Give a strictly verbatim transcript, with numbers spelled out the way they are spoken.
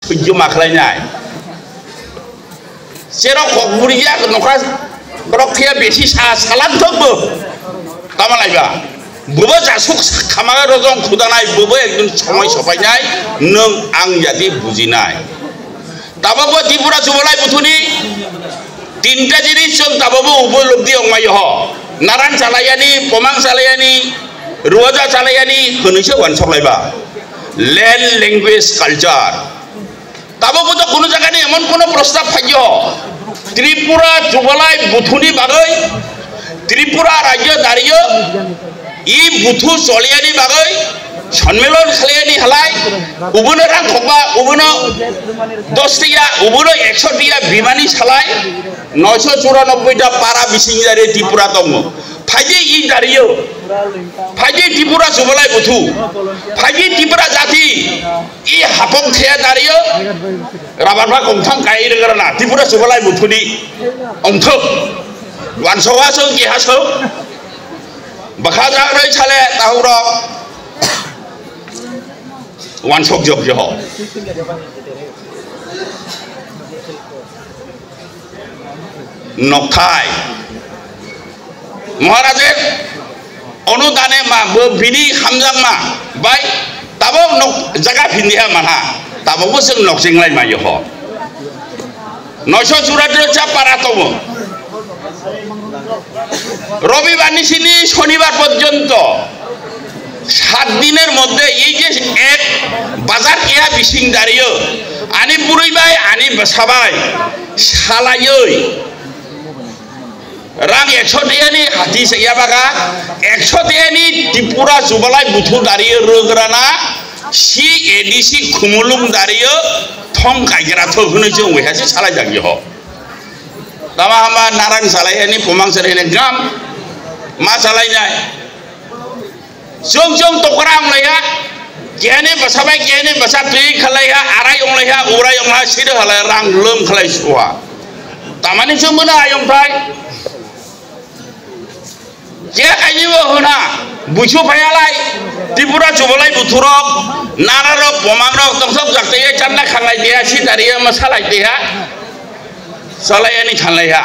Sujjo ma khlainai. Cherok kok buri ya nokha borok phiya besi sa salang thok bo. Tama laiba. Bubo jasuk khamaga rojong khudanai bubo ekdin somoi sopainai nwng ang jadi bujinai. Tabok bo Tripura Jubalai Buthuni tinta jinis chwng tabok bo ubo lobdi ongmai ho. Naran chalayani, pomang chalayani, ruwaja chalayani hwnwi se wansok laiba. Land, language, culture. Tabok bo to kuno jaga ni emon kuno prostab phaiyo. Tripura Jubalai Buthuni bagwi, Tripura rajyo dariyo, i buthu choliyani bagwi, sonmilon khlaiyani halai, ubono rang khokba, ubono dos tiya, ubono ekso tiya bimani salai, noisho churanobboi ta para bising jare Tripura tongo. Phaidi i dariyo, phaidi Tripura Jubalai Buthu, phaidi Tripura jati, I hapong thaya dariyo, rabar ba kongthang kai rwgwrana, Tripura Jubalai Buthuni ongthok. Wansowa song, keha song. Bakha jagroi sale tahuk rok. Wansok jok joho. Nokthai. Maharaje onudane ma bo bini hamjakma bai tabok nok jaga phindiha manha. Tabok bo chwng nok chinglai ma yoho. Noisho churatir cha para tongo. Robibar ni sini Shonibar porjonto sat diner moddhe ei je ek bazar keha bising dariyo ani burui bai ani bwsa bai salaioi rang ekso tiyani hati se yabaga ekso tiyani Tripura Jubalai Buthu dariyo rwgrana C A D C Khumulwng dariyo thong kaigra thok hwnwi chwng waiha se salai jagyo ho. Tama hama narang salai ani pomang salai ani gam ma salai nai. Chwng chwng tokra wnglaiha, kehani bwsa bai kehani bwsa twi khalaiha, arai wnglaiha, urai wnglaiha, siri halai rang lwng khalai suha. Tamani chwng bono ayong thai. Khe kaini bo hwna, buisu phayalai, Tripura Jubalai Buthurok, nararok, pomangrok, tongsok jaktaiya, chanda khanglai taiha, sitariya, masalai taiha, salai ani khanlaiha.